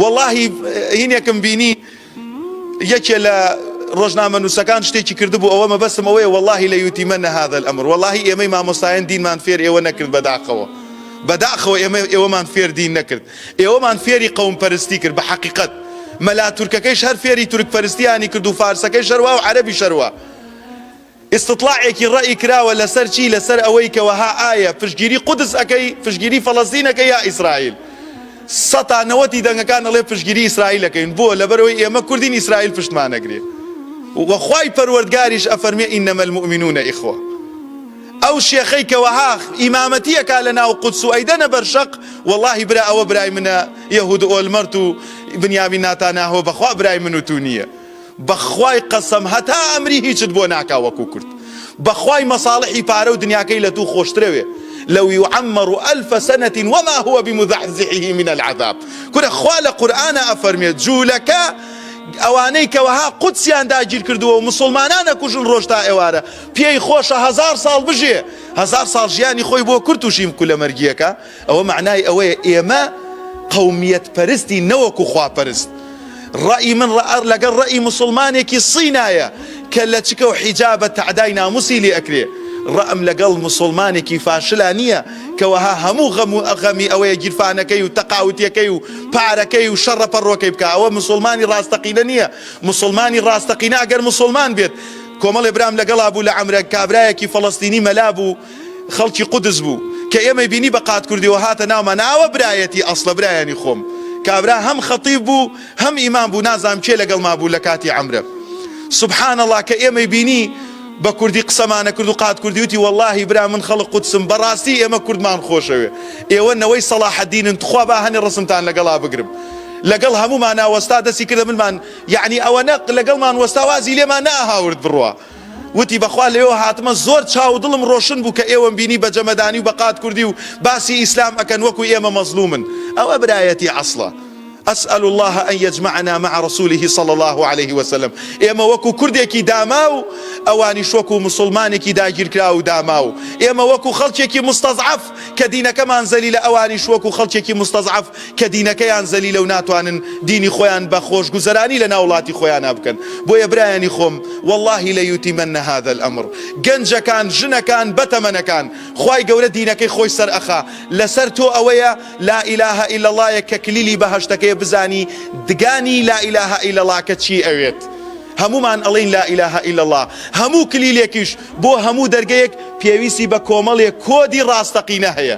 وەڵاهی هینێکم بینی یەکێ لە ڕۆژنامەنووسەکان شتێکی کردبوو ئەوە مەبەستم ئەوەیە وەڵاهی لەیوتیمەنە هذا الامر وەڵاهی ئێمەی مامۆستایان دینمان فێر ئێوە نەکرد بەداخەوە بەداخەوە ئێمە ئێوەمان فێر دین نەکرد ئێوەمان فێری قەوم پەرستی کرد بە حەقیقەت مەلا تورکەکەیش هەر فێری تورک پەرستیانی کرد و فارسەکەیش هەروا و عەرەبیش هەروا. ئیستطلاعێکی ڕەئی کراوە لەسەر چی؟ لەسەر ئەوەی کە وەها ئایە پشتگیری قودس ئەکەی، پشتگیری فەڵەستین ئەکەی یا ئیسرائیل؟ سەتا نەوەتی دەنگەکان ئەڵێ پشتگیری ئیسرائیل ئەکەین، بۆ؟ لەبەرئەوەی ئێمە کوردین ئیسرائیل پشتمان ئەگرێ و خوای پەروەردگاریش ئەفەرمێ انما المومنون اخوە. ئەو شێخەی کە وەها ئیمامەتی ئەکا لە ناو قودس و ئەیدەنە بەر شەق، وەڵاهی برا ئەوە برای منە یەهود ئۆلمەرت و بنیامین ناتاناهۆ بەخوا برای من و تو نییە. بەخوای قەسەم هەتا ئەمری هیچت بۆ ناکا وەکو کورد بەخوای مەساڵحی پارە و دنیاکەی لە توو خۆشترەوێ لو یعمر الف سنە وما هو بمزحزحه من العذاب کورە خوا لە قورئانا ئەفەرموێ جولەکە ئەوانەی کە وەها قودسیان داگیر کردووە و مسوڵمانان ئەکوژن ڕۆژ تا ئێوارە پێی خۆشە هەزار ساڵ بژێ هەزار ساڵ ژیانی خۆی بۆ کورد تووشی کولەمەرگیەکە ئەوە مەعنای ئەوەیە ئێمە قەومیەت پەرستین نەوەکو خوا پەرست. ڕەئی من ڕەئ لەگەڵ ڕەئی موسڵمانێکی صینایە کە لەچکە و حیجابە تەعدای ناموسی لێ ئەکرێ. ڕەئم لەگەڵ موسڵمانێکی فاشلا نییە کە وەها هەموو غەم و غەمی ئەوەیە گیرفانەکەی و تەقاوتیەکەی و پارەکەی و شەڕە پەڕۆکەی بکا. ئەوە موسڵمانی ڕاستەقینە نییە. موسڵمانی ڕاستەقینە ئەگەر موسڵمان بێت. کۆمەڵێ برام لەگەڵا بوو لە عەمرە کابرایەکی فەڵەستینی مەلا بوو. خەڵکی قودس بوو کە ئێمەی بینی بە قات کوردیەوە هاتە ناومان ئاوە برایەتی ئەسڵە برایانی خۆم کابرا هەم خەتیب بوو هەم ئیمام بوو نازانم کێ لەگەڵما بوو لە کاتی عەمرە سبحان اللە کە ئێمەی بینی بە کوردی قسەمانە کرد و قات کوردی وتی وەڵاهی برا من خەڵک قودسم بەڕاستی ئێمە کوردمان خۆشەوێ ئێوە نەوەی سەڵاحەدینن تخوا با هەنێ ڕەسمتان لەگەڵا بگرم لەگەڵ هەموومانا وەستا دەستی کردە ملمان یەعنی ئەوەنە لەگەڵمان وەستا وازی لێمان نەئەهاورد بڕوا وتی، بەخوا لەوێوە هاتمە زۆر چاو و دڵم ڕۆشن بوو کە ئێوەم بینی بە جەمەدانی و بە قات کوردی و باسی ئیسلام ئەکەن وەکو ئێمە مەزڵومن. ئەوە برایەتی عەسڵە. اسئل اللە ان یجمعنا مع رسوله صلی اللە علیه وسلم ئێمە وەکو کوردێکی داماو ئەوانیش وەکو موسڵمانێکی داگیرکراو و داماو. ئێمە وەکو خەڵکێکی موستەزعەف کە دینەکەمان زەلیلە ئەوانیش وەکو خەڵکێکی موستەزعەف کە دینەکەیان زەلیلە و ناتوانن دینی خۆیان بە خۆشگوزەرانی لە ناو وڵاتی خۆیانا بکەن بۆیە برایانی خۆم واللە لیتمن هذا الامر گەنجەکان ژنەکان بەتەمەنەکان خوای گەورە دینەکەی خۆی سەر ئەخا لەسەر تۆ ئەوەیە لا الە الا اللە یەک کە کلیلی بەهەشتەکەیە بزانی دگانی لا الە الا اللە کە چی ئەوێت هەموومان ئەڵێین لا الە الا اللە هەموو کلیلێکیش بۆ هەموو دەرگەیەک پێویستی بە کۆمەڵێک کۆدی ڕاستەقینە هەیە.